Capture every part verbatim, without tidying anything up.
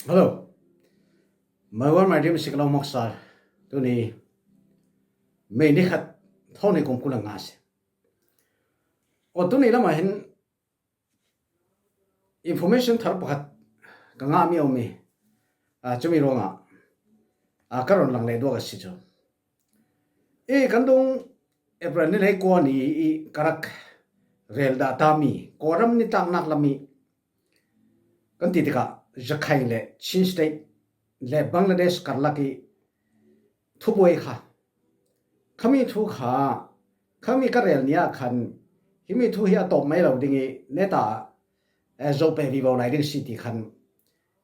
Hello. My one, my dream is Siklo Moksar. Tuni May ni khat, thawng ni kum kul nga si. O tuni lama hin information thar pakhat ka nga mi om mi. A, chumi ronga, a, ka ron lang le dua ka si chu. E, kan dung April ni lei kua ni i ka rak rel da ta mi, Kawlram ni tlak nak lami kan ti tika, Rakhine le Chin State le Bangladesh karlak i thubuai kha, khami thu kha, khami ka rel nia khan, himi thu hi a tawp mai lo ding i, neta, eh, zo pe vivo lai ding si ti khan,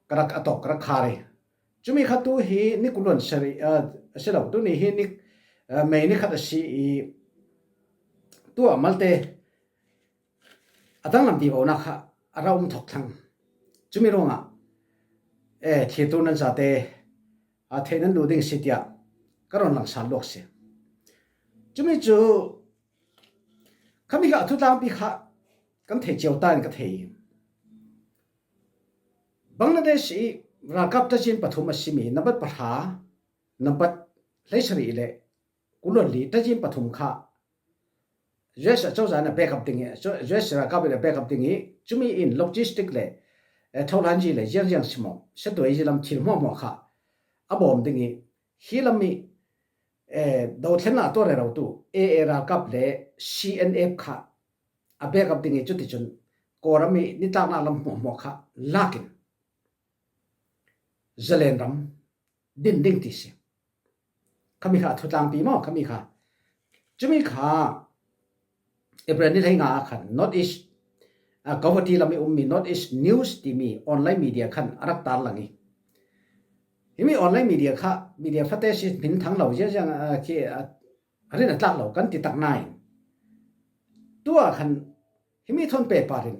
ka rak a tawp, ka rak kha re. Chumi kha tu hi ni kuluan sari, eh, a si lo, tu ni hi ni, eh, May ni khat a si i, tua malte, a danglam vivo na kha, a ra um thok thlang. Chumi ronga, eh, thli tu nan zate, a thei nan du ding si tia, ka ron lang sal luak si. Chumi chu, khami kha a thu tlangpi kha, kan thei chiau ta in ka thei. Bangladesh i ralkap tajin pathum a si mi, nambat pahra, nambat leisari le, kuluan li tajin pathum kha, U S a chozan a backup ding i, U S ralkap in a backup ding i, chumi in logistic le, eh, tholanji le, ziang ziang simo, se tuai ji lam thil mo mo kha, a bom ding i, hi lam i, eh, do thlen na to re ro tu, A A ralkap le, C N F kha, a backup ding i chu ti chun, Kawlram i ni tlak na lam mo mo kha, lakin. Zalen ram din ding ti si. Khami kha a thu tlangpi mo, khami kha. Chumi kha, April ni lei nga a khan, North East, a, Guwahati lam i um mi, North East News ti mi, online media khan, a rak tar lang i. Himi online media kha, media fate si min thang lo, zia ziang, a, khi, a, a rin a tlak lo, kan ti tak nai. Tua khan, himi thon pe parin,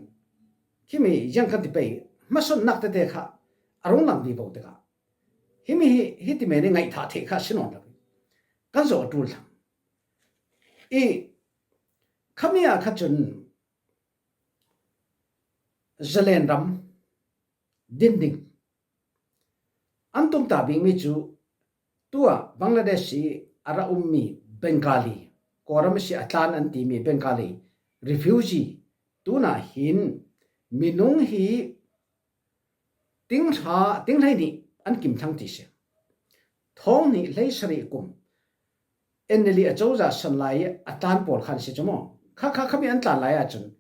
himi ziang kan ti pe, mason nak te te kha, a rong lang vivo te kha. Himi hi, hi ti me ni ngai tha the kha si non la. Kan zo a tul thang. I, khami a kha chun, zalen ram, din ding. An tum ta bing mi chu, tua Bangladesh i a ra um mi Bengali, Kawlram si a tlan an ti mi Bengali, refugee, tuna hin minung hi ting hra, ting hlei ni an kim thlang ti si. Thawng ni hlei sari kum. N L A a choza san lai a tlan pawl khan si chu mo. Kha, kha, khami an tlan lai a chun.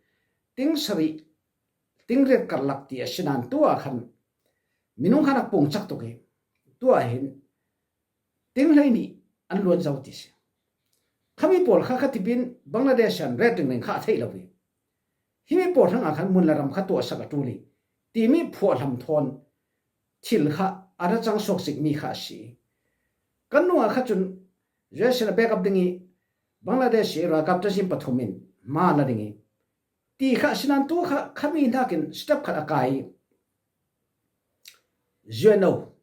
Ting sari, ting riat karlak ti a si nan tua khan. Minung khan a pung chak tuk i. Tua hin. Ting hlei ni an luan zo ti si. Khami pawl kha kha tipin Bangladesh an ret ring ring kha thei lo i. Himi pawl hang a khan mun la ram kha tua sak a tu li. Ti mi phuah lam thon. Thil kha a ra chang sok sik mi kha si. Kan nung a kha chun U S a backup ding i Bangladesh i ralkap tajin pathum in ma la ding i. Ti kha si nan tu kha khami nakin step khat a kai. U N O.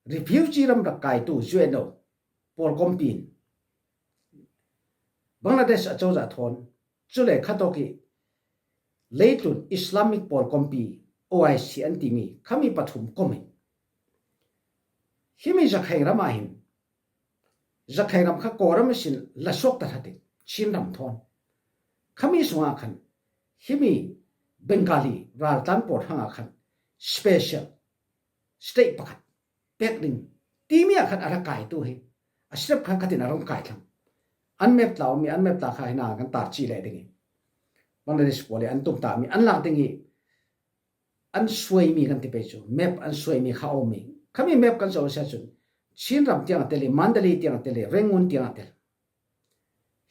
Refugee ram rak kai tu U N O. Pawl kompi in. Bangladesh a choza thon. Chule kha tawk i leitlun Islamic pawl kompi O I C an ti mi. Khami pathum kom in. Himi Rakhine ram a hin. Rakhine ram kha Kawlram sin la suak ta hati. Chin ram thon. Khami sunga khan. Himi Bengali raltlan pawl hang a khan. Special. State pakhat. Pek ding. Ti mi a khan a ra kai tu hi. A step khan khatin a rong kai thlang. An map tla om mi, an map tla kha hina kan tar chi le ding i. Bangladesh pawl i an tum ta mi, an lak ding i. An suai mi kan ti pei chu. Map an suai mi kha om mi. Khami map kan zo sia chun. Chin ram tiang a tel i, Mandalay tiang a tel i, Rangoon tiang a tel.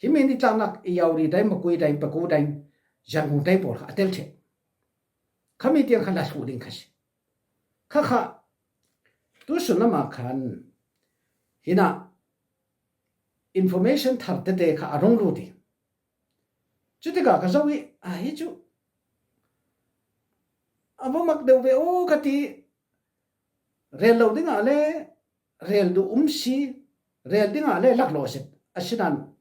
Himi ni tlak nak i Yauri dai, Makui dai, Paku dai, Yangon dai pawl kha a tel the. Khami tiang kha la thu ding kha si. Kha kha. Tu sun lama khan. Hina. Information thar te te kha a rong lu ti. Chuti ka ka zo i, a hi chu. A va mak deuh ve o ka ti, rel lo ding a le, rel du um si, rel ding a le lak lo se, a si nan.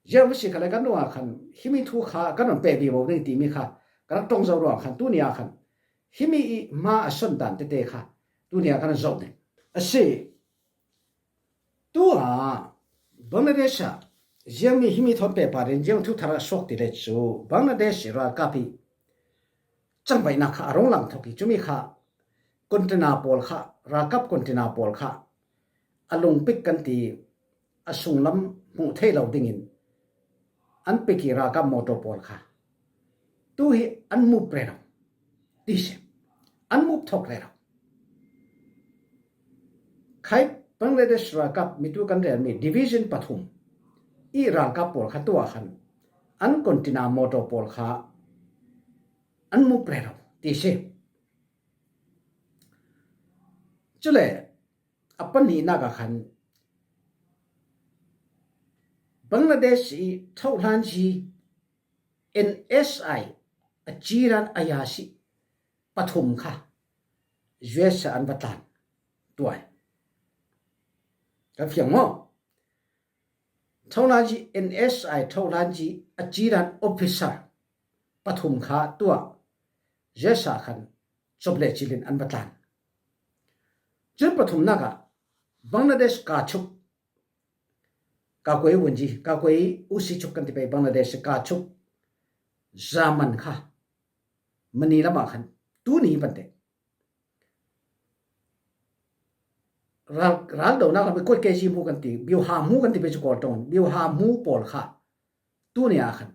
Zia va si kha le kan nung a khan, himi thu kha, kan non pe bi bo ding ti mi kha, ka rak tong zo ruang khan, tu ni a khan. Himi i ma a son dan te te kha, Tunia kan zoh ding a si. Tua Bangladesh ah ziang mi himi thawn pehpar in ziang thu thar a suak ti le cu Bangladesh ralkap i cangvaihnak kha a rung lang thok i cumi kha container pawl kha, ralkap container pawl kha a lungpik kan ti, a sunglam hmuh theih lo dingin an pik i ralkap motor pawl kha tu hi an mup rero ti si, an mup thok rero. Khai Bangladesh ralkap mitu kan relmi division pathum i ralkap pawl kha tuah khan an container motor pawl kha an mup rero ti si. Cule a pahnihnak ah khan Bangladesh i thohhlanzi N S I a ciran a yasi pathum kha U S ah an va tlan tuai. Kan fiang maw? Thohhlanzi N S I thohhlanzi a ciran officer pathum kha tuah U S ah khan cop le cilin an va tlan. Cun pathumnak ah Bangladesh kachuk, kakuai wunji, kakuai usichuk kan ti pei Bangladesh kachuk zaman kha mani lamah khan tuni pante ral, ral donak lam i kuat keji hmu kan ti, biuha hmu kan ti pei cu Kawl ṭong in biuha hmu pawl kha tuni ah khan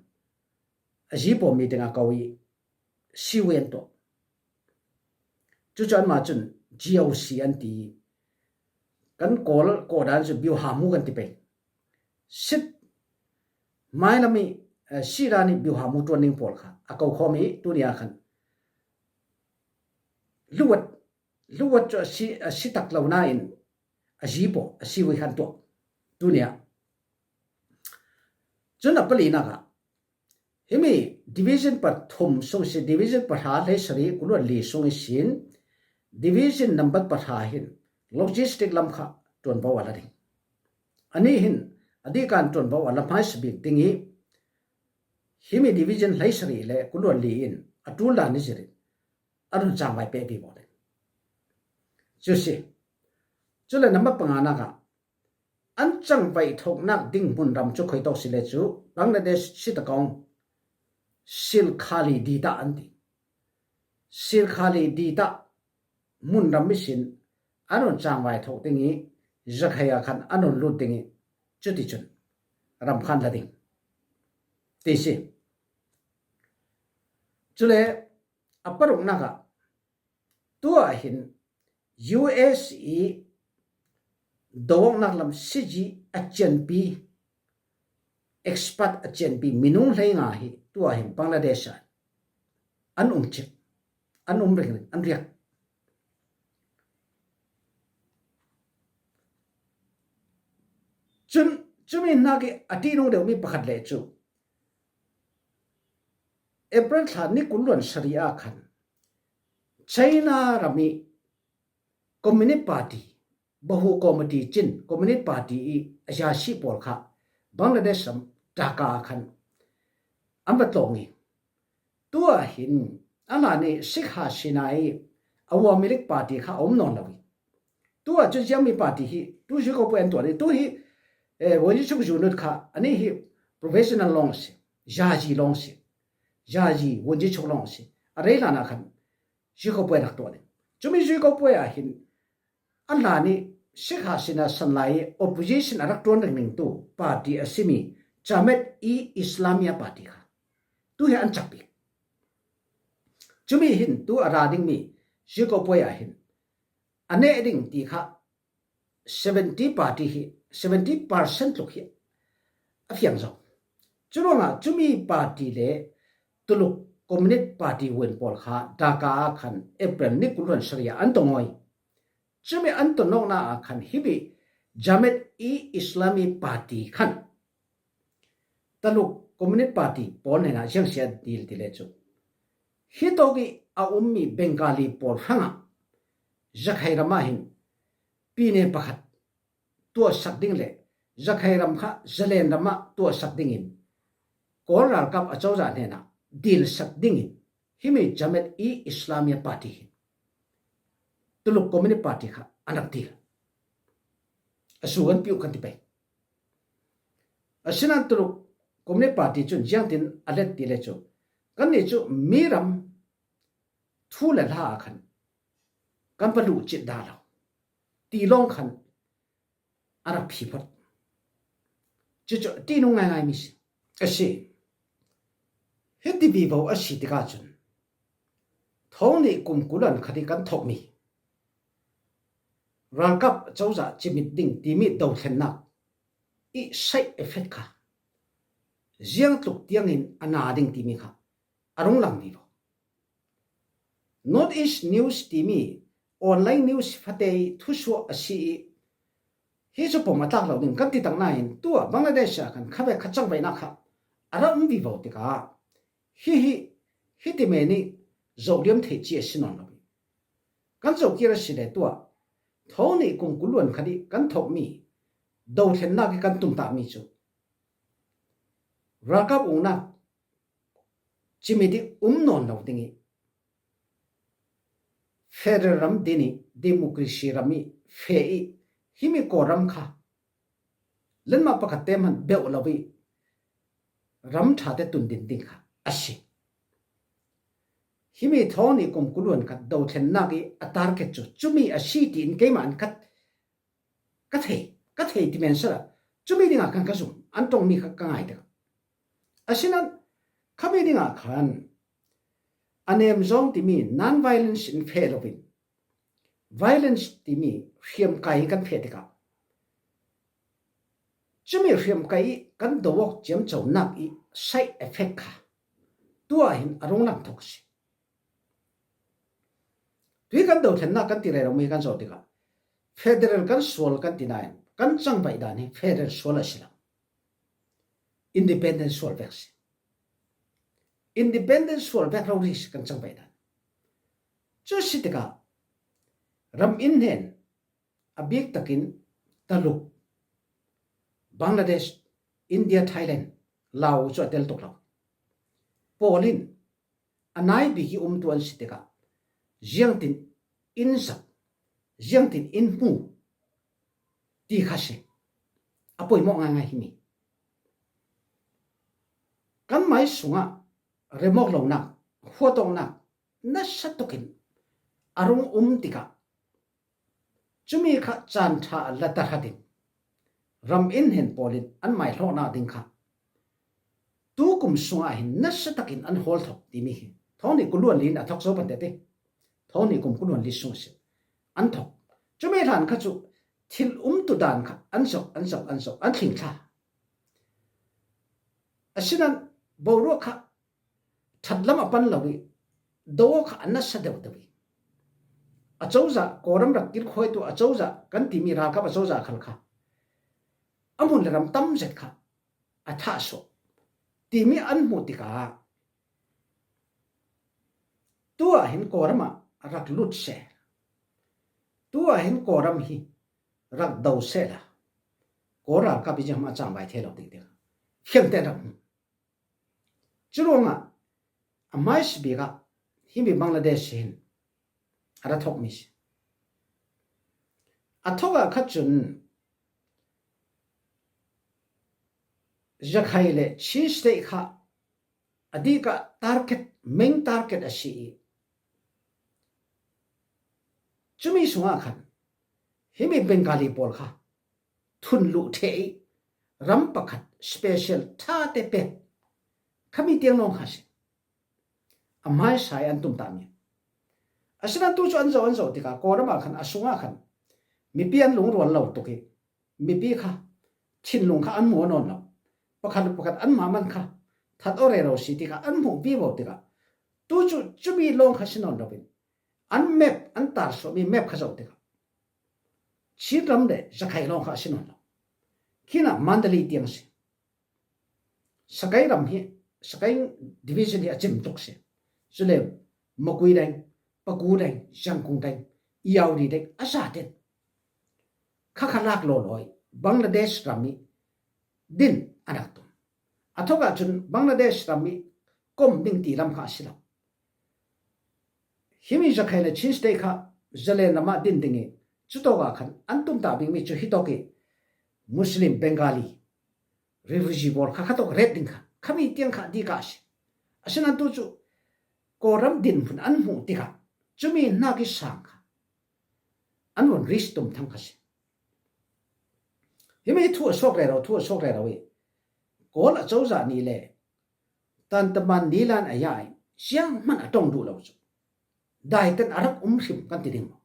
a zipaw meeting a ko i siwi an tuah. Cucu anmah cun G O C an ti i kan Kawl kawhdan cu biuha hmu kan ti pei. Sit hmailam i, eh, siran i biuha hmu ṭuan ding pawl kha a ko khawm i tuni ah khan luwat, luwat cu a si, a si tak lo nain a zipaw a siwi khan tuah tuni ah. Cun a palinak ah himi division pathum sung si, division pahra hleisarih kuluan li sung ihsin division number pahra hin logistic lam kha ṭuanvo a la ding. Anih hin a dihkan ṭuanvo a la hmaisa bik ding i himi division hleisarih le kuluan li in a ṭul dan i zir in a run cangvai peh vivo ding. Cu si. Cule number panganak ah an cangvaih thoknak ding hmunram cu khuitawk si le cu Bangladesh si takawng Silkhali Dita an ti. Silkhali Dita hmunram ihsin an run cangvai thok ding i Rakhine ah khan an run lut ding i cuticun ram khan la ding ti si. Cule a paruknak ah tuah hin U S i doawknak lam siji a cianpi, expert a cianpi minung hleinga hi tuah hin Bangladesh ah an um cik, an um ringring, an riak. Cun cumi hnak i a ṭihnung deuhmi pakhat le cu April thla ni kul luan sarih ah khan China ram i Communist Party, Bahu Committee cin Communist Party i a ziasi pawl kha Bangladesh ram Dhaka ah khan an va tlawng i tuah hin a hlan i Sheikh Hasina i Awami League Party kha a um nawn lo i tuah cu ziangmi party hi tu zui ko pawh an tuah i tu hi, eh, Wunji Chuk Zunut kha anih hi professional lawng a si, zazi lawng a si, zazi Wunji Chuk lawng a si, a rei hlan ah khan zui ko pawh rak tuah i cumi zui ko pawh ah hin a hlan i Sheikh Hasina san lai i opposition a rak ṭuan ringringtu party a simi Jamaat-e-Islami Party kha tu hi an cak bik. Cumi hin tu a ra dingmi zui ko pawh ah hin a neh ding ti kha seventy party hi, seventy percent tluk hi a fiang zo. Curuangah cumi party le Tuluk Communist Party win pawl kha Dhaka ah khan April ni kul luan sarih ah an tong aw i cumi an tonawknak ah khan himi Jamaat-e-Islami Party khan Tuluk Communist Party pawl hnenah ziang si a dil ti le cu hitawk i a ummi Bengali pawl hrangah Rakhine ram ah hin pine pakhat tuahsak ding le Rakhine ram kha Zalen ram ah tuahsak dingin Kawl ralkap a cozah hnenah dilsak dingin himi Jamaat-e-Islami Party hi Tuluk Communist Party kha a nak dil. A su kan piu kan ti pei. A sinan Tuluk Communist Party cun ziangtin a let ti le cu, kannih cu miram thu le hla ah khan kan va luh cit dah lo ti lawng khan a rak phi phot. Cucu ti nung ngaingai mi si a si. Hiti vivo a si tikah cun thawng nih kum kul an khat ih kan thawkmi ralkap cozah cimit ding timi dothlennak ih side effect kha ziangtluk tiangin a na ding timi kha a rung lang vivo. North East News timi online news fate ih thusuah a si ih, hi cu pom a tlak lo ding kan ti tak nain, tuah Bangladesh ah khan khavek kha cangvaihnak kha a rak um vivo tikah hihi hiti men ih zohliam theih ci a si nawn lo ih, kan zoh kir a si le tuah thawng nih kum kul luan khat ih kan thawkmi dothlennak ih kan tumtahmi cu ralkap uknak cimit ih um nawn lo ding ih, federal ram din ih, democracy ram ih feh ih, himi Kawlram kha lenmah pakhat te hman beuh lo ih ram ṭhate tundin ding kha a si. Himi thawng nih kum kul luan khat dothlennak ih a target cu cumi a si tiin keimah an khat ka thei, ka thei ti men sala cumi dingah khan ka zum, an ṭongmi kha ka ngai tikah. Asinan khami dingah khan a nem zawng timi non-violence in feh loin violence timi hriamkai in kan feh tikah cumi hriamkai ih kan do awk ciamconak ih side effect kha tuah hin a rung lang thok a si. Tui kan dothlennak kan ti rero mi kan zoh tikah federal kan sual kan ti nain kan cangvaih dan hi federal sual a si lo. Independent sual vek si. Independent sual vek rori si kan cangvaih dan. Cu si tikah ram in hnen a bik takin Taluk, Bangladesh, India, Thailand, Lao cu a tel tuk lo. Pawl in a nai bik ih umtu an si tikah ziangtin in zak, ziangtin in hmu ti kha si. A poimawh ngaingai himi. Kan mai sungah remawk lonak, huatawknak nasa tukin a rung um tikah cumi kha caan ṭha a la tahratin ram in hnen pawl in an maihlawhnak ding kha tu kum sungah hin nasa takin an hawl thok timi hi thawng nih kul luan li in a thok zo pan tete. Thawng nih kum kul luan li sung a si an thok. Cumi hlan kha cu thil umtu dan kha an zoh, an zoh, an zoh, an thlingthla. Asinan boruak kha ṭhat lam a pan lo ih do kha a nasa deuh deuh ih a cozah Kawlram rak kir khuaitu a cozah kan timi ralkap a cozah khal kha a hmun le ram tam zet kha a thah suah timi an hmuh tikah tuah hin Kawlram ah rak lut seh, tuah hin Kawlram hi rak do sehla Kawl ralkap ih zianghman a cangvai thei lo ding tiang fiangte rak hmu. Curuangah a hmaisabik ah himi Bangladesh hin a ra thokmi si. A thok ah khat cun Rakhine le Chin State kha a dik ah target, main target a si ih cumi sungah khan himi Bengali pawl kha thun luh ṭheh ih ram pakhat special ṭhate pek khami tiang lawng kha si. A hmaisa ih an tumtahmi. Asinan tu cu an zoh, an zoh tikah Kawlram ah khan a sungah khan mipi an lungrual lo tuk ih mipi kha thinlung kha an hmu nawn lo. Pakhat le pakhat an hmahman kha that aw rero si tikah an hmuh vivo tikah tu cu cumi lawng kha si nawn lo in an map, an tar suahmi map kha zoh tikah Chin ram le Rakhine lawng kha a si nawn lo. Khinah Mandalay tiang a si. Sagaing ram hi, Sagaing division hi a cim tuk si. Cule Magway deng, Pakur deng, Yangon deng, Irrawaddy deng a zaten kha kha lak lawlaw ih Bangladesh ram ih din a rak tum. A thok ah cun Bangladesh ram ih kom ding ti lam kha a si lo. Himi Rakhine le Chin State kha Zalen lamah din ding i, cutawkah khan an tumtah bikmi cu hitawk i Muslim Bengali refugee pawl kha khatawk ret ding kha, khami tiang kha dika a si. Asinan tu cu Kawlram dinhmun an hmuh tikah cumi hnak i sang kha an vun ris tum thang kha si. Himi thu a suak rero, thu a suak rero i Kawl a cozah ni le tantaman nilan a ya i zianghman a ṭong duh lo cu daiten a rak um hrim kan ti ding maw?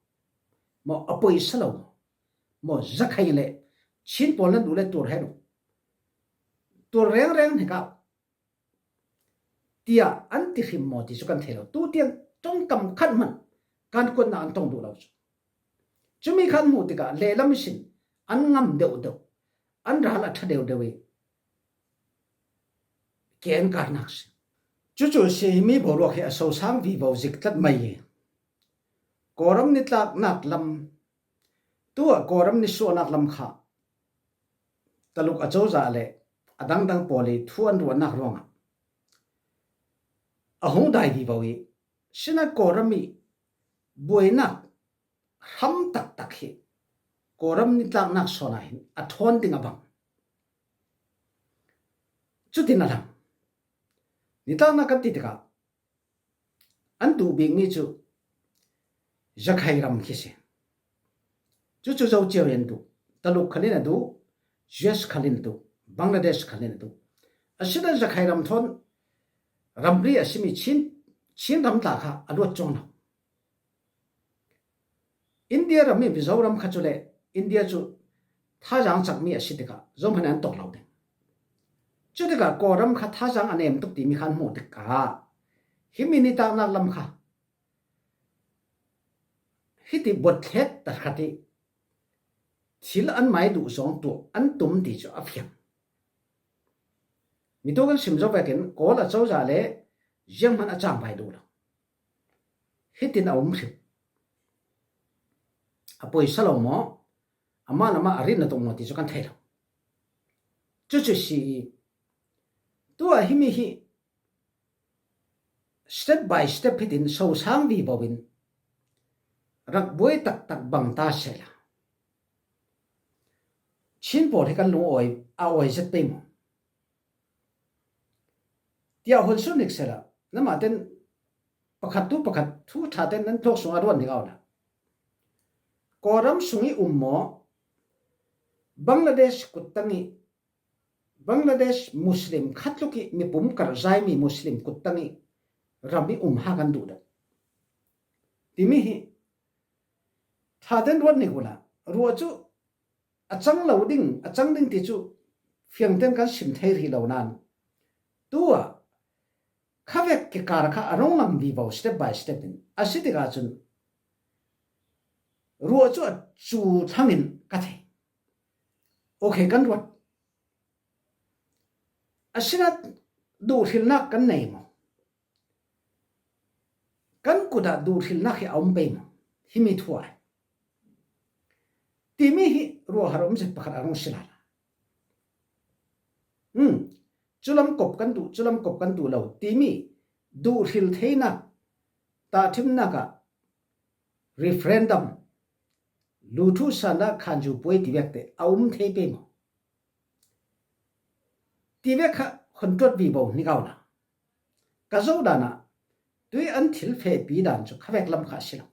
Maw a poisa lo maw? Maw zakhai le Chin pawl nan duh le tur hen uh, tur rengreng hnik ah tiah an ti hrim maw ti cu kan thei lo. Tutiang ṭongkam khat hmanh kan kuatnak an ṭong duh lo cu. Cumi kha an hmuh tikah lehlam ihsin an ngam deuhdeuh, an ral a ṭha deuhdeuh i ke an karnak si. Cucu si himi boruak hi a sosang vivo zik tlat mai i Kawlram nitlaknak lam, tu ah Kawlram nisuahnak lam kha Taluk a cozah le a dangdang pawl i thu an ruahnak ruangah a hung dai vivo i, sina Kawlram i buainak hram taktak hi Kawlram nitlaknak sawn ah hin a ṭhawn ding a bang. Cutin a lang. Nitlaknak kan ti tikah an duh bikmi cu Zakhai ram khi si. Cucu Zo cio in a duh, Taluk khalin a duh, U S khalin a duh, Bangladesh khalin a duh. Asinan Zakhai ram thawn ramri a simi Chin, Chin ram tla kha a luat cuang lo. India ram i Mizoram kha cu le India cu thazaang cakmi a si tikah zohman an tawk lo ding. Cutikah Kawlram kha thazaang a nem tuk timi kha an hmuh tikah himi nitlaknak lam kha hiti buatthlet tahkhat i thil an mai duh zong tuah an tum ti cu a fiang. Mi tu kan sim zo vekin Kawl a cozah le zianghman a cangvai duh lo. Hitin a um hrim. A poisa lo maw? Amah lamah a rin a tung maw ti cu kan thei lo. Cucu si i, tu ah himi hi step by step hitin sosang vivo in rak buai taktak bang ta sehla Chin pawl hi kan lung awi, a awi zet pei maw? Tiah hun sun nik sehla, namah ten pakhat tu pakhat thu ṭha ten nan thawk sungah ruat nik awla. Kawlram sung i um maw? Bangladesh kuttang i, Bangladesh Muslim khatluk i mipum karzaimi Muslim kuttang i ram i um ha kan duh deuh. Timi hi ṭha ten ruat nik uhla, ruah cu a cang lo ding, a cang ding ti cu fiangten kan sim thei rih lo nain, tu ah khavek kikar kha a rung lang vivo step by step in a si tikah cun ruah cu a cu thlang in ka thei. Okay, kan ruat. Asinain duhhrilnak kan nei maw? Kan kut ah duhhrilnak hi a um pei maw? Himi thu ah timi hi ruahhar um zet pakhat a rung si lala. Hmm. Culam kop kan duh, culam kop kan duh lo timi duhhril theinak, tahṭhimnak ah referendum, luṭhu sana khanzu puai ti vek te a um thei pei maw? Ti vek kha hun tuat vivo nik awla. Ka zoh dan ah tui an thil fehpi dan cu khavek lam kha a si lo.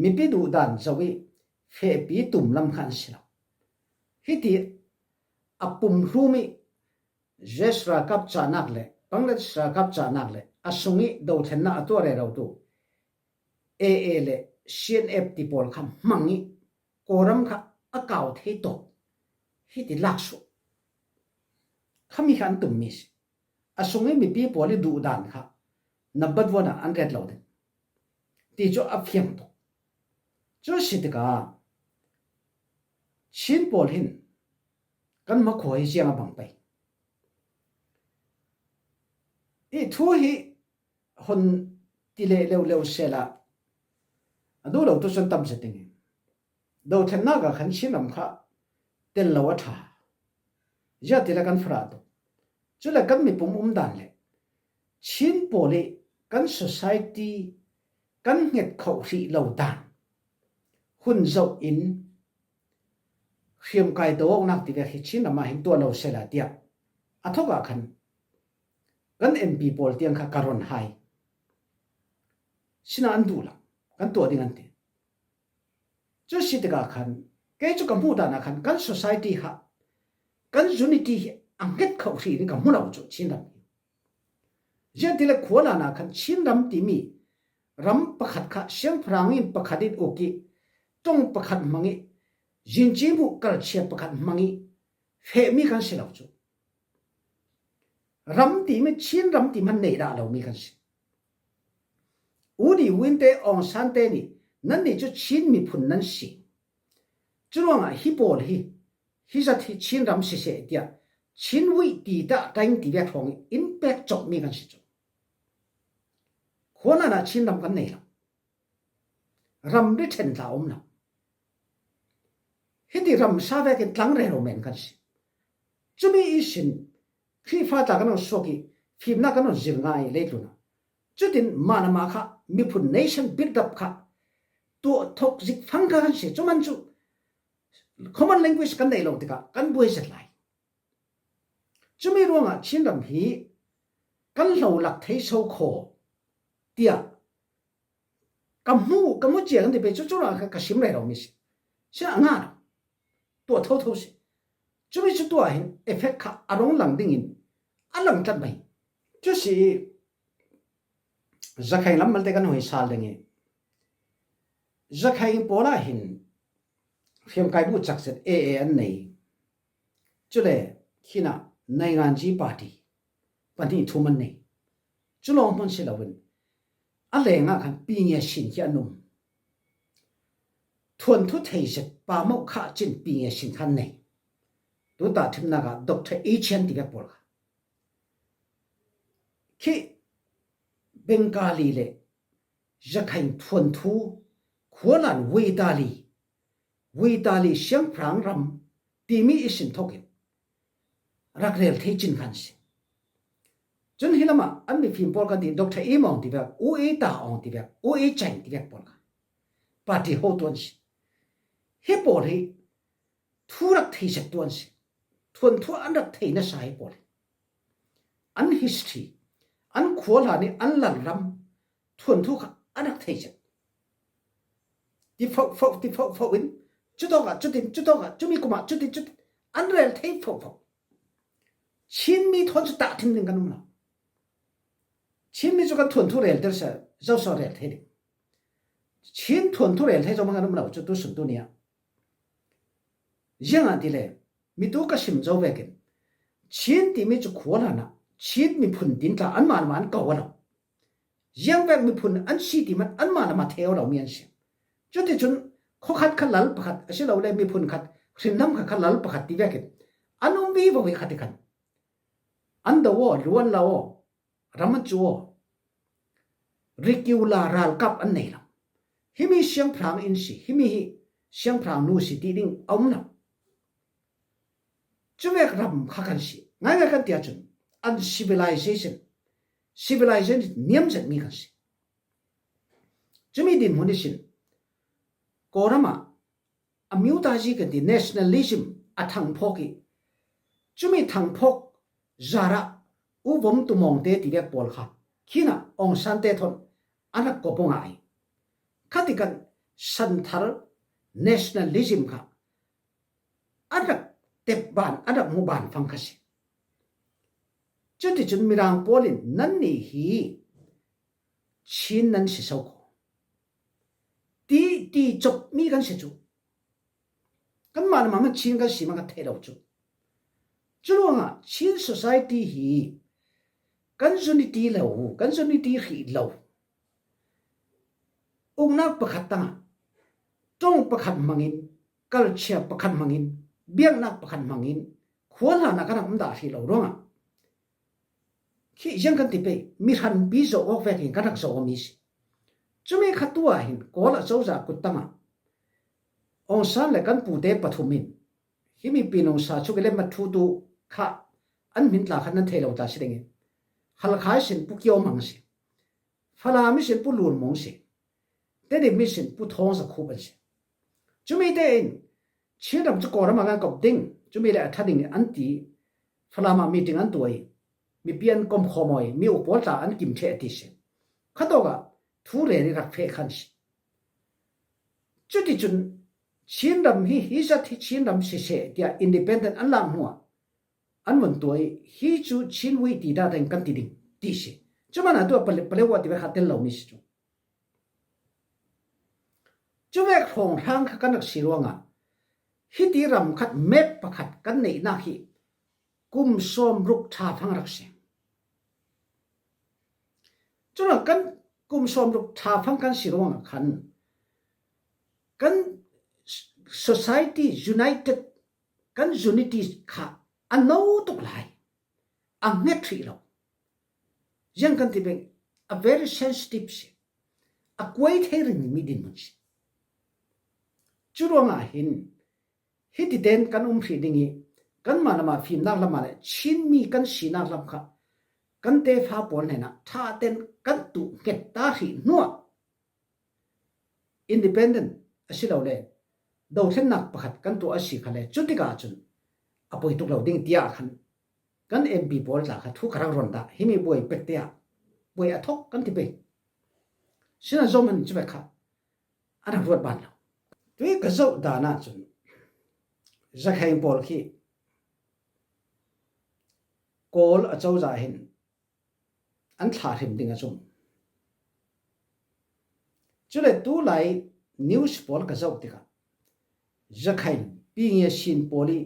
Mipi duh dan zo i fehpi tum lam kha an si lo. Hiti a pumhlum i U S ralkap cahnak le Bangladesh ralkap cahnak le a sung i dothlennak a tuah rerotu A A le C N F ti pawl kha hmang i Kawlram kha a kau thei tawk hiti lak suh. Khami kha an tummi si. A sung i mipi pawl i duh dan kha number one ah an ret lo ding ti cu a fiang tuk. Cu si tikah Chin pawl hin kan makhua hi ziang a bang pei. I thu hi hun ti leh leuleu sehla a duh lo tu cun tam zet ding i dothlennak ah khan Chin ram kha tel lo a ṭha. Ziah ti le kan farah tuk. Cule kan mipum um dan le Chin pawl i kan society kan hnget khoh hrih lo dan hun zoh in hriamkai do awknak tivek hi Chin ram ah hin tuah lo sela tiah a thawk ah khan kan M P pawl tiang kha ka ron hai. Sina an duh lo, kan tuah ding an ti. Cu si tikah khan kei cu ka hmuh dan ah khan kan society kha kan unity hi a hnget kho hrih in ka hmu lo cu Chin ram hi. Ziangahtile khualan ah khan Chin ram timi ram pakhat kha siangpahrang in pakhat in uk ih, ṭong pakhat hmang ih, zinci hmuh kalchia pakhat hmang ih fehmi kan si lo cu. Ram timi, Chin ram timi hman nei dah lomi kan si. U Ni Win te, Aung San te nih, nannih cu Chin miphun nan si. Curuangah hi pawl hi, hi zat hi Chin ram siseh tiah Chin wih ti dah ṭaing ti vek hrawng in pek cawkmi kan si cu. Khualan ah Chin ram kan nei lo. Ram ri ṭhen tla um lo. Hiti ram sa vekin tlang rero men kan si. Cumi ihsin Khrihfa tla kan hong suak ih fimnak kan hong zir ngai leitlun ah. Cutin mah le mah kha miphun nation build up kha tuah thawk zik fang kha kan si. Cuman cu common language kan neih lo tikah kan buai zet lai. Cumi ruangah Chin ram hi kan hlo lak thei so khaw tiah ka hmu, ka hmu cia kan ti pei cu, curuangah ka sim rero mi si. Si a ngah lo. Tuah thotho si. Cumi cu tuah hin effect kha a rung lang dingin a lang tlat mai. Cu si ih Zakhaing lam malte kan hoi sal ding ih, Zakhaing pawl ah hin hriamkai bu cak zet A A an nei. Cule khinah Nainganji party pahnih thum an nei. Cu lawng hman si loin a lengah khan Pi Nge Shin khi an um. Thuanthu thei zet Pa Mauh Kha Cin, Pi Nge Shin khan nei. Tuta thimnak ah Doctor A Chian ti vek pawl kha. Khi Bengali le Zakhaing thuanthu khualan Weitali, Weitali siangpahrang ram timi ihsin thawkin rak rel thei cin khan si. Cun hi lamah an mifim pawl kan ti, Doctor Im Aung ti vek, U E Ta Aung ti vek, U E Chang ti vek pawl kha party hotu an si. Hi pawl hi thu rak thei zet tu an si. Thuanthu an rak thei nasa hi pawl hi. An history, an khuahlan ih an lalram thuanthu kha an rak thei zet. Ti foh foh, ti foh foh in, cutawkah cutin, cutawkah cumi kumah cutin, cutin an rel thei foh foh. Chinmi thawn cu tahṭhim ding kan um lo. Chinmi cu kan thuanthu relter seh, zoso rel thei ding. Chin thuanthu rel thei zo hmanh kan um lo cu tusun tu ni ah. Ziangahtile, mitu ka sim zo vekin, Chin timi cu khua hlanah Chin miphun tin tla anmah le mah an ko a lo. Ziangvek miphun an si ti hmanh anmah le mah thei aw lomi an si. Cuticun khuakhat kha lal pakhat, asilole miphun khat, hrinhnam khat kha lal pakhat ti vekin an um vivo hi khat i khan an do aw, lu an lo aw, ram an cu aw, regular ralkap an nei lo. Himi siangpahrang in si, himi hi siangpahrang nu si ti ding a um lo. Cuvek ram kha kan si ngaingai kan ti ahcun uncivilization, civilization niam zetmi kan si. Cumi dinhmun ihsin Kawlram ah a miutazi kan ti nationalism a thangphawk ih, cumi thangphawk zarah U Vom Tumawng te ti vek pawl kha khinah Aung San te thawn an rak kop aw ngah ih, khati kan santhar nationalism kha an rak tep ban, an rak hmuh ban fang kha si. Cuticun Mirang pawl in nannih hi Chin nan si so ko ti, ti copmi kan si cu. Kanmah le mah Chin kan si mah kan theih lo cu. Curuangah Chin society hi kan unity lo, kan unity hrih lo. Uknak pakhat tangah ṭong pakhat hmangin, culture pakhat hmangin, biaknak pakhat hmangin, khua hlanah kan rak um dah hrih lo ruangah khi ziang kan ti pei, mi hranpi zoh awk vekin kan rak zoh awmi si. Cumi kha tu ah hin Kawl ah cozah kut tangah Aung San le kan pute pathum in himi Pi Nung Sa Chuk le Mathutu kha an hmin tla khan nan thei lo ta si dingin, Halkha ihsin Pu Kio Mang si, Falam ihsin Pu Lur Mung si, Tedim ihsin Pu Thawng Za Khup an si. Cumi te in Chin ram cu Kawlram ah kan kop ding, cumi le a ṭha ding an ti, Falam ah meeting an tuah i, mipi an komkhawm aw i, mi uk pawl tla an kim ṭheh a ti si. Khatawkah thu rel i rak feh khan si. Cuticun Chin ram hi, hi zat hi Chin ram siseh tiah independent an lak hnuah an vun tuah i, hi cu Chin wei ti dah tein kan ti ding ti si. Cu hmanah tu a pale-, paleuah tivek kha tel lomi si cu. Cuvek hrawnghrang kha kan rak si ruangah hiti ram khat map pakhat kan neihnak hi kum sawmruk ṭha fang rak si. Curuang kan kum sawmruk ṭha fang kan si ruangah khan kan society united, kan unity kha a no tuk lai, a hnget hrih lo. Ziang kan ti peng, a very sensitive si, a kuai thei ringmi dinhmun si. Curuangah hin hiti ten kan um hrih ding i, kanmah lamah fimnak lamah le Chinmi kan sinak lam kha kan tefa pawl hnenah ṭha ten kan tuh hnget ta hrih hnuah independent a si lo le dothlennak pakhat kan tuah a si kha le, cutikah cun a poi tuk lo ding tiah khan kan M P pawl tla kha thu ka rak run dah, himi buai pek tiah buai a thok kan ti pei. Sina Zohman in cuvek kha a rak ruat ban lo. Tui ka zoh dan ahcun Zakhain pawl khi Kawl acozah hin an thlahhrim ding a zum. Cule tulai news pawl ka zoh tikah Zakhain Pingia Sin pawl i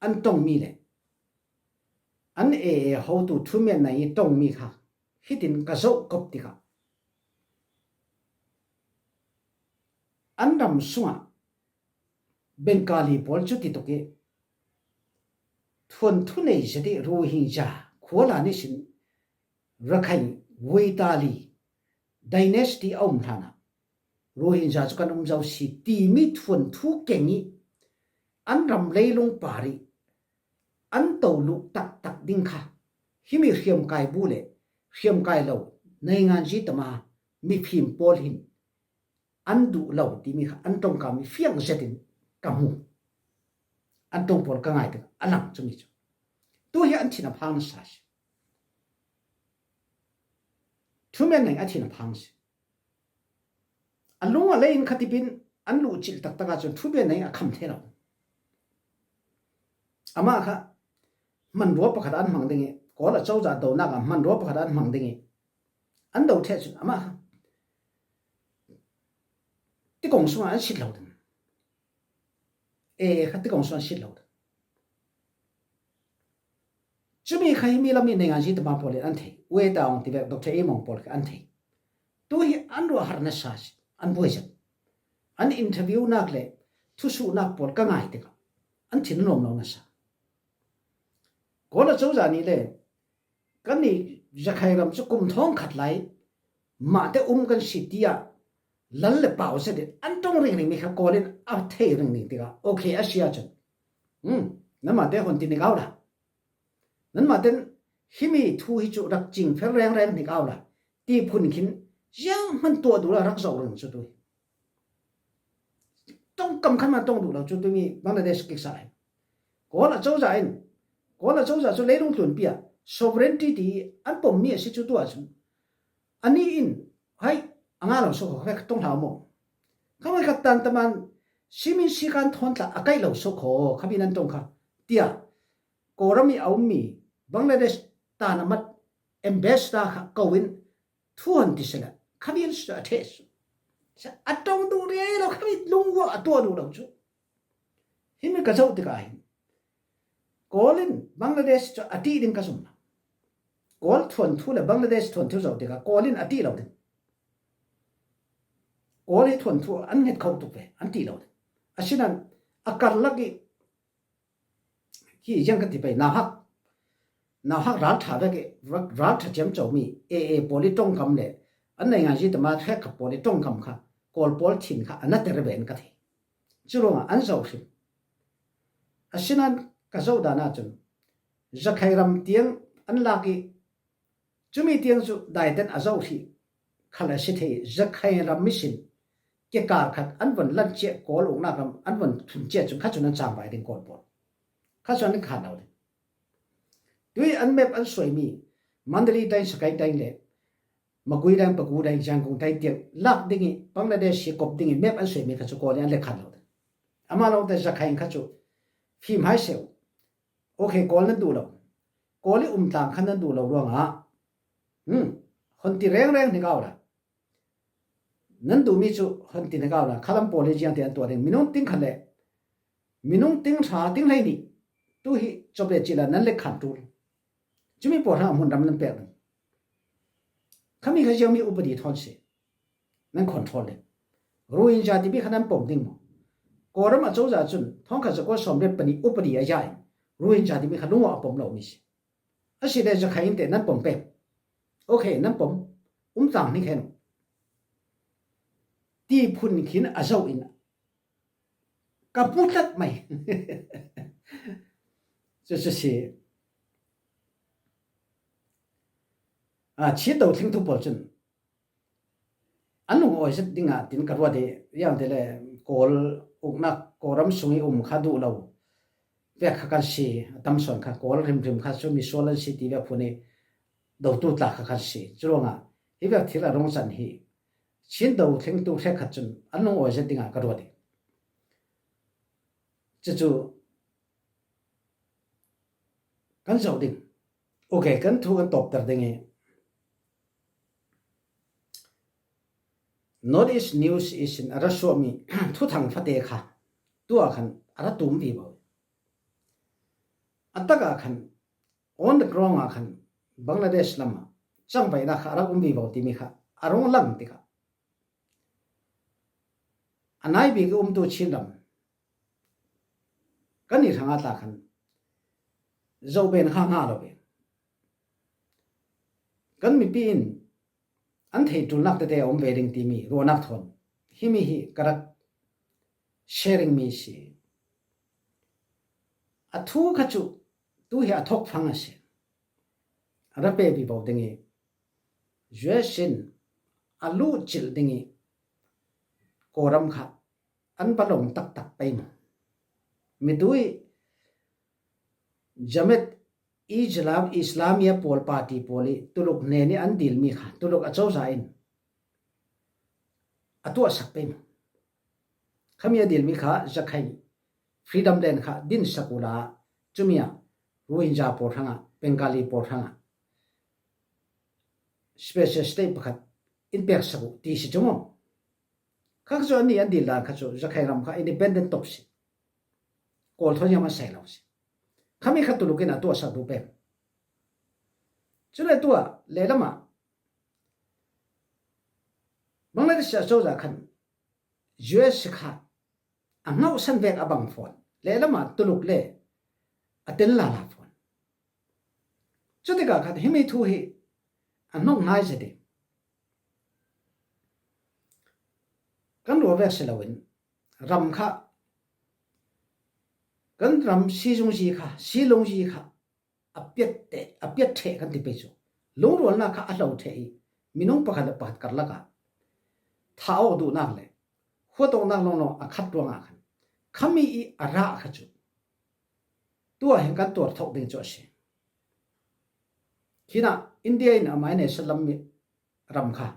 an ṭongmi le an A A hotu Thumian Naing i ṭongmi kha hitin ka zoh kop tikah an ram sungah Bengali pawl cu ti tuk i, thuanthu nei zet i Rohingya khualan ihsin Rakhine Waitali dynasty a um hlanah Rohingya cu kan um zo si timi thuanthu keng i an ram leilung par i an to luh taktak ding kha himi hriamkai bu le hriamkai lo nainganzi tama mifim pawl hin an duh lo timi kha an ṭongkam i fiang zetin ka hmu. An ṭong pawl ka ngai tikah a lang cumi cu tu hi an thin a phang nasa si. Thumian Naing a thin a phang si. A lung a lei in khatipin an luhcilh taktak ahcun Thumian Naing a kham thei lo. Amah kha hmanrua pakhat an hmang ding i, Kawl acozah donak ah hmanrua pakhat an hmang ding i, an do ṭheh cun amah kha tikong sungah an sit lo ding. A A kha tikong sungah an sit lo ding. Cumi kha himi lam i nainganzi tama pawl in an thei. Wei Taung tivek Doctor Imong pawl kha an thei. Tu hi an ruahhar nasa si, an buai zet. An interview nak le thusuhnak pawl ka ngai tikah an thin a nuam lo nasa. Kawl acozah nih le kannih Zakhain ram cu kum thawng khat lai mahte um kan si tiah lal le pau zetin an ṭong ringring mi kha Kawl in a thei ringring tikah okay a si ahcun, hmm, nanmah te hun ti nik au la. Nanmah ten himi thu hi cu rak cingfer rengreng nik au la ti phun khin zianghman tuah duh la rak zoh ring cu tu hi. Ṭongkam khan man ṭong duh lo cu tumi Bangladesh kiksa hi. Kawl acozah in, Kawl acozah cu leilung tlunpi ah sovereignty ti an pommi a si cu tu ahcun anih in, hai, a nga lo so kho, kha ṭong hlah maw? Kha hoi khat tan taman simin sikan thawn tla a kaih lo so kho, kha mi nan ṭong kha, tiah Kawlram i a ummi Bangladesh tan a mat ambassador kha ko in thu han ti sila kha vial si a ṭheh si. A ṭong duh rih lo, kha mi lungua a tuah duh lo cu. Himi ka zoh tikah hin Kawl in Bangladesh cu a ṭih ding ka zum lo. Kawl thuanthu le Bangladesh thuanthu zoh tikah Kawl in a ṭih lo ding. Kawl hi thuanthu an hnget kho tuk ve, an ṭih lo ding. Asinain a karlak i hi ziang kan ti pei, nauhak, nauhak ralṭha vek i, ra-, ralṭha ciamcomi A A pawl i ṭongkam le an nainganzi tama hrekkhat pawl i ṭongkam kha Kawl pawl thin kha a na ter ve in ka thei. Curuangah an zoh hrim. Asinain ka zoh dan ahcun Zakhain ram tiang an lak i, cumi tiang cu daiten a zoh hrih khal a si thei. Zakhain ram ihsin kekar khat an von lan ciah, Kawl uknak ram an von thun ciah cun kha cun an cangvai ding Kawl pawl. Kha cun an khan lo ding. Tui an map an suaimi Mandalay dang, Sagaing dang le Magway dang, Pakur dang, Yangon dang tiang lak ding i Bangladesh hi kop ding i map an suaimi kha cu Kawl in an le khan lo ding. Amah lawngte Zakhain kha cu fim hai seh. Okay, Kawl nan duh lo. Kawl i um tlang khan nan duh lo ruangah, hmm, hon ti rengreng hnik au la. Nan duhmi cu hon ti hnik au la. Khalam pawl i ziang te an tuah ding. Minung ting khat le minung ting hra ting hlei nih tu hi cop le cila nan le khan tul. Cumi pawl hrang a hmun ram nan pek ding. Khami kha ziangmi upadi thawn si. Nan control ding. Rohingya timi kha nan pom ding maw? Kawlram a cozah cun thawngkhat zakua sawm le pahnih upadi a ya in Rohingya timi kha lungawh a pom lomi si. A si le Zakhain te nan pom peng. Okay, nan pom. Um tlang hnik hen. Ti phun khin a zoh in ka hmu tlat mai. Cucu si. A, Chin do thlingtu pawl cun an lungawi zet dingah tin ka ruat i, ziang te le Kawl uknak Kawlram sung i um kha duh lo vek kha kan si, a tam sawn kha Kawl hrimhrim kha cu misual an si ti vek phun i dotu tla kha kan si. Curuangah hi vek thil a rung can hi Chin do thlingtu hrekkhat cun an lungawi zet dingah ka ruat i, cucu kan zoh ding. Okay, kan thu kan tawpter ding i, North East News ihsin a ra suahmi thuthang fate kha tuah khan a ra tum vivo. A takah khan on the ground ah khan Bangladesh lamah cangvaihnak kha a rak um vivo timi kha a rung lang tikah a nai bik i umtu Chin ram kan i hrangah tla khan zoh ben kha ngah lo ve. Kan mipi in an thei ṭulnak tete a um ve ding timi ruahnak thawn himi hi ka rak sharing mi si. A thu kha cu tu hi a thawk fang a si. A ra pe vivo ding i, U S in a luhcilh ding i Kawlram kha an va lawm taktak pei maw? Mitu i Jamaat Islam, Islamia pawl party pawl i Tuluk hnen i an dilmi kha Tuluk a cozah in a tuahsak pei maw? Khami a dilmi kha Zakhain Freedom Land kha dinsak uhla, cumi ah Rohingya pawl hrangah, Bengali pawl hrangah special state pakhat in peksak uh ti si cu maw? Kha cu annih an dil dan kha cu Zakhain ram kha independent top si. Kawl thawn hiam an sai lo si. Khami kha Tuluk in a tuahsak duh peng. Cule tuah lehlamah Bangladesh a cozah khan U S kha a hnauhsan vek a bang fawn. Lehlamah Tuluk le a tel lala fawn. Cutikah khan himi thu hi a hnawk hnai zet i kan ruah vek si loin ram kha, kan ram sizungzi kha, silungzi kha a piat te, a piat ṭheh kan ti pei cu lungrualnak kha a hlo ṭheh i minung pakhat le pakhat karlak ah thah awk duhnak le huat awknak lawnglawng a khat ruangah khan khami i a rah kha cu tuah hin kan tuar thawk ding cu a si. Khinah India in a mai neisan lam mi ram kha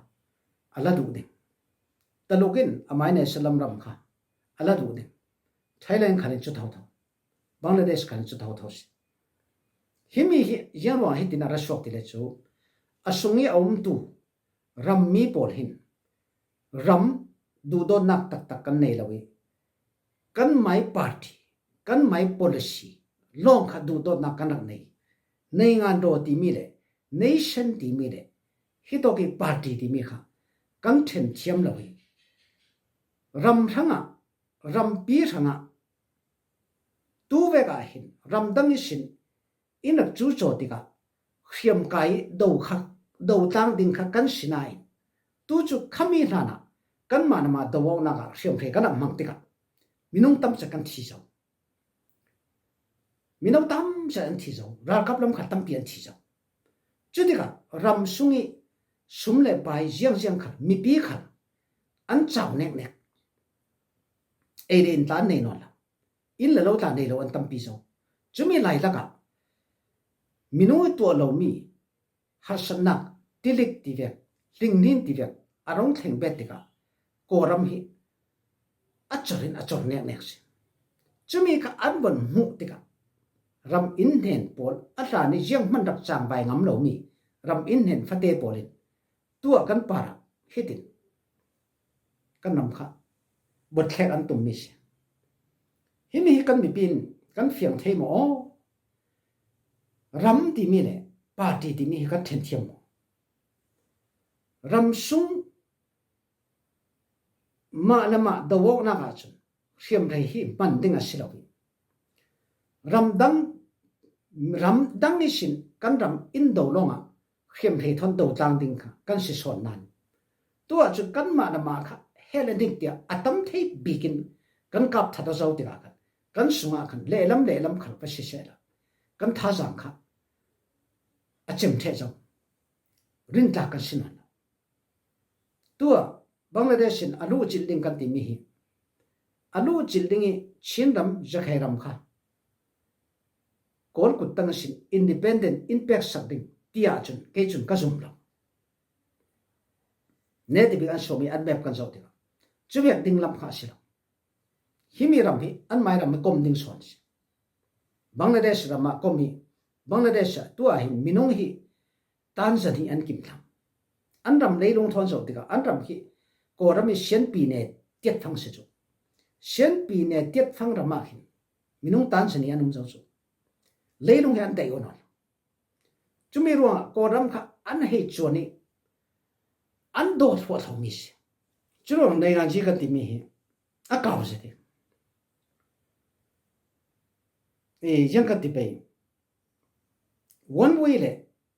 a la duh ding. Taluk in a mai neisan lam ram kha a la duh ding. Thailand khan in cu thotho. Bangladesh khan in cu thotho si. Himi hi ziangruang hitin a ra suak ti le cu a sung i a umtu rammi pawl hin ram duhdawtnak taktak kan nei lo i, kan mai party, kan mai policy lawng kha duhdawtnak kan rak nei. Nei ngan raw timi le nation timi le hitawk i party timi kha kan ṭhen thiam lo i, ram hrangah, rampi hrangah tu vek ah hin ramdang ihsin in rak cu caw tikah hriamkai do kha, do tlang ding kha kan si nain tu cu khami hlanah kanmah namah do awknak ah hriamhrei kan rak hmang tikah minung tamcek kan thi zo. Mino tamcek an thi zo, ralkap lam kha tampi an thi zo. Cutikah ram sung i sum le pai ziangziang khal, mipi khal an cau neknek. Ei le in tla an nei nawn lo. Inn le lo tla nei lo an tampi zo. Cumi lai lakah minung i tuah lomi harsatnak, tilik tivek, hlingnin tivek a rung thleng bet tikah Kawlram hi a cor in a cor neknek si. Cumi kha an von hmuh tikah ram in hnen pawl a hlan i zianghman rak cangvai ngam lomi ram in hnen fate pawl in tuah kan parah hitin kan ram kha botthlek an tummi si. Himi hi kan mipi in kan fiang thei maw? Aw, ram timi le party timi hi kan ṭhen thiam maw? Ram sung mah le mah do awknak ahcun hriamhrei hi hman ding a si lo i ramdang, ramdang ihsin kan ram in do lawngah hriamhrei thawn do tlang ding kha kan si sawn nain, tuah cun kanmah le mah kha heh le dik tiah a tam thei bikin kan kap that aw zo tikah khan kan sungah khan lehlam lehlam khal va si sehla kan thazaang kha a cem ṭheh zo, rintlak kan si nawn lo. Tuah Bangladesh in a luhcilh ding kan timi hi a luhcilh ding i Chinram, Zakhai ram kha Kawl kut tang sin independent in peksak ding tiah cun kei cun ka zum lo. Netabik an sawm i an map kan zoh tikah cuvek ding lam kha a si lo. Himi ram hi an mai ram i kom ding sawn si. Bangladesh ram ah kom i Bangladesh ah tuah hin minung hi Tanzania an kim thlang. An ram leilung thawn zoh tikah an ram khi Kawlram i Sianpi ne tiatfang si cu. Sianpi ne tiatfang ram ah khin minung Tanzania an um zo cu. Leilung hi an daih aw nawn lo. Cumi ruangah Kawlram kha an hei cuan i an daw thluahthlo mi si. Curuang Nainganzi kan timi hi a kau zet i ziang kan ti pei. One way le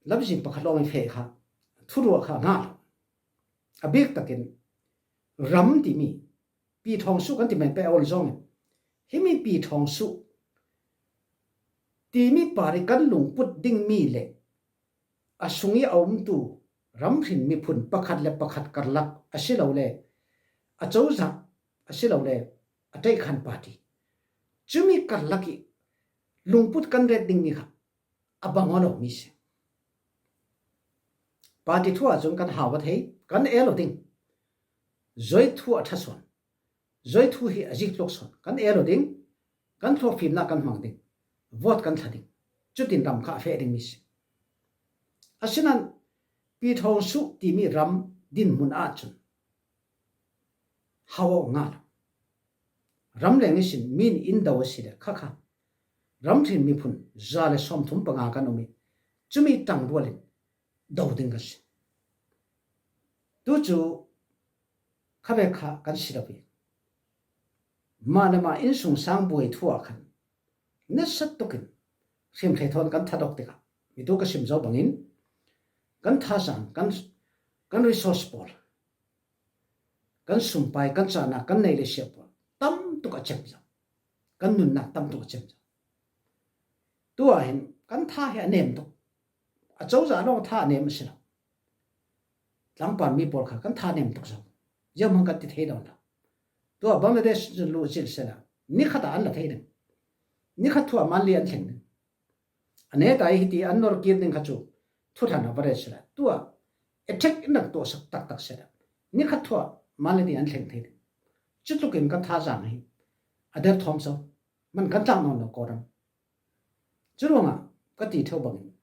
lamzin pakhat lawng i feh kha thuruah kha ngah lo. A bik takin ram timi Pi Thawng Suh kan ti men pei a ol zongin himi Pi Thawng Suh timi par i kan lungput dingmi le a sung i a umtu ramhrin miphun pakhat le pakhat karlak a si lo le a cozah a si lo le a ṭaihkhan party, cumi karlak i lungput kan ret dingmi kha a bang aw lo mi si. Party thu ahcun kan hau a thei, kan el aw ding. Zoi thu a ṭha sawn, zoi thu hi a zik tluk sawn, kan el aw ding, kan thlawhfimnak kan hmang ding, vote kan thla ding, cutin ram kha a feh ding mi si. Asinain Pi Thawng Suh timi ram dinhmun ahcun hau awk ngah lo. Ramleng ihsin mi in in do a si le khakha ramhrin miphun za le sawmthum panga kan um i cumi ṭangrual in do ding kan si. Tu cu khavek kha kan si lo i mah le mah innsungsang buai thu ah khan nasa tukin hriamhrei thawn kan that awk tikah mitu ka sim zo bangin kan thazaang, kan, kan resource pawl, kan sumpai, kan cahnak, kan neih le siah pawl tam tuk a cem zo, kan nunnak tam tuk a cem zo. Tuah hin kan tha hi a nem tuk, a cozah lawng tha a nem a si lo. Tlangpar mi pawl kha kan tha nem tuk zo, zianghman kan ti thei lo. Tuah Bangladesh cu luh cil sehla nikhat ah an la thei ding, nikhat thu ah manli an thleng ding. A neta i hiti an nor kir ding kha cu thuthlan a va ret sehla, tuah attack in rak tuahsak taktak sehla nikhat thu ah manli an thleng thei ding. Cutlukin kan thazaang hi a der thawm so, man kan tlak nawn lo Kawlram. Curuangah ka ti ṭheu bangin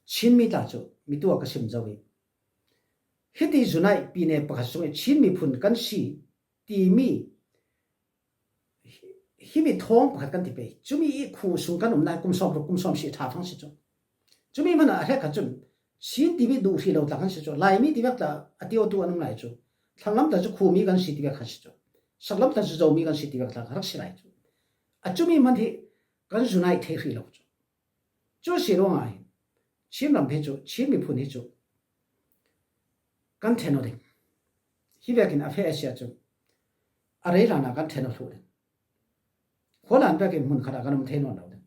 Chinmi tla cu mitu ah ka sim zo i hiti zunai pine pakhat sung i Chin miphun kan si timi himi thawng pakhat kan ti pei. Cumi i khuh sung kan umnak kum sawm ruk, kum sawm si ṭha fang si cu. Cumi hmanah a hrek kha cun Chin timi duh hrih lo tla kan si cu. Laimi tivek tla a tiotu an um lai cu. Thlanglam tla cu khumi kan si tivek kha si cu. Saklam tla cu Zomi kan si tivek tla kha rak si lai cu. A cumi hman hi kan zunai thei hrih lo cu. Cu si ruangah hin Chin ram hi cu, Chin miphun hi cu kan ṭhen aw ding. Hi vekin a feh a si ahcun a rei hlanah kan ṭhen aw thluh ding. Khualan vekin hmun khatah kan um thei nawn lo ding.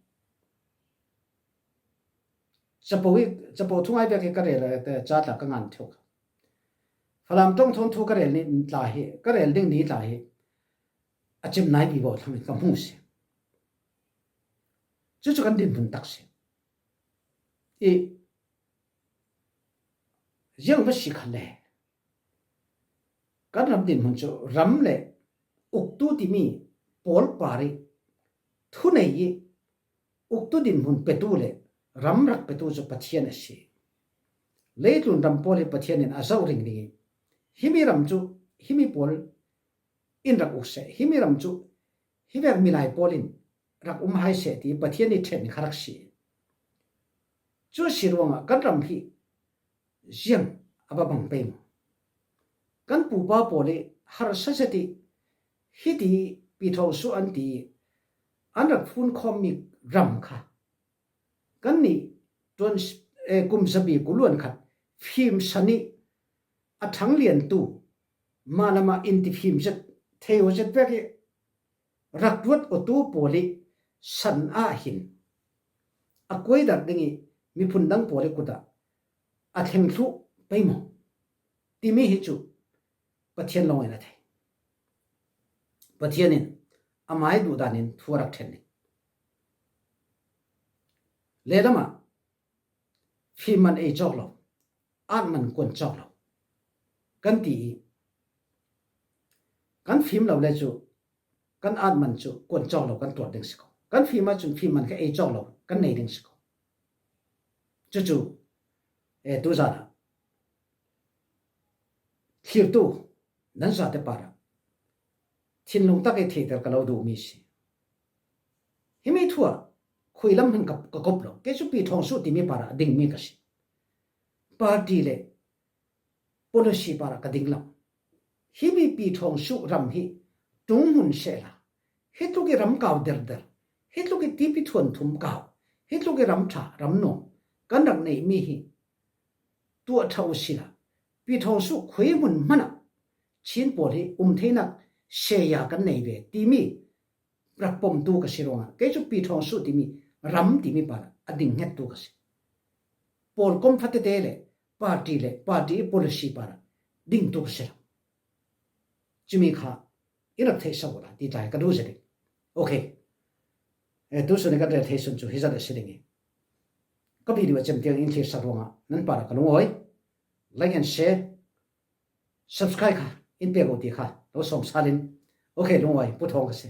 Capo i, capo thungai vek hi ka rel ca tla ka ngan ṭheu kha. Falam Ṭawngthawn thu ka rel ni tla hi, ka rel ding ni tla hi a cem nai vivo thlamin ka hmu si. Cucu kan dinhmun tak si. I ziang va si kha le, kan ram dinhmun cu ram le uktu timi pawl par i thunei i uktu dinhmun petu le ram rak petu cu Pathian a si. Leitlun ram pawl hi Pathian in a zoh ring ding i, himi ram cu himi pawl in rak uk seh, himi ram cu hi vek milai pawl in rak um hai seh ti Pathian i ṭhen kha rak si. Cu si ruangah kan ram hi ziang a va bang pei maw? Kan pupa pawl i harsa zet i hiti Pi Thawng Suh an ti i an rak funkhawmmi ram kha kannih tuan, eh, kum zabi kuluan khat fim san i a ṭhangliantu mah lamah in ti fim zet, thei aw zet vek i rak ruat awtu pawl i san ah hin a kuaidarh ding i miphun dang pawl i kut ah a thleng thluh pei maw timi hi cu Pathian lawng in a thei. Pathian in amai duhdan in thu a rak ṭhen ding. Lehlamah fim man ei cawk lo, at man kuan cawk lo kan ti i, kan fim lo le cu kan at man cu kuan cawk lo kan tuar ding si ko. Kan fim ahcun fim man kha ei cawk lo kan nei ding si ko. Cucu, eh, tuzan ah thlirtu nan zate parah thinlung tak i theihter ka lo duhmi si. Himi thu ah khuilam hin ka, ka kop lo. Kei cu Pi Thawng Suh timi parah a dingmi ka si. Party le policy parah ka ding lo. Himi Pi Thawng Suh ram hi ṭung hmun sehla, hi tluk i ram kau derder, hi tluk i tipi thuan thum kau, hi tluk i ram ṭha, ram nuam kan rak neihmi hi tuah ṭha u sila, Pi Thawng Suh khui hmun hmanah Chin pawl hi um theinak seya kan nei ve timi rak pomtu ka si ruangah kei cu Pi Thawng Suh timi ram timi parah a ding hngettu ka si. Pawl kom fatete le party le party i policy parah dingtu ka si lo. Cumi kha i rak theihsak awla ti tlai ka duh zet ding. Okay. Eh, tusun i kan rel thei sun cu hi zat a si ding i ka video a cem tiang in thlirsak ruangah nan parah ka lungawi. Like and share, subscribe kha in pek uh ti kha lo sawm salin. Okay, lungawi, Pu Thawng ka si.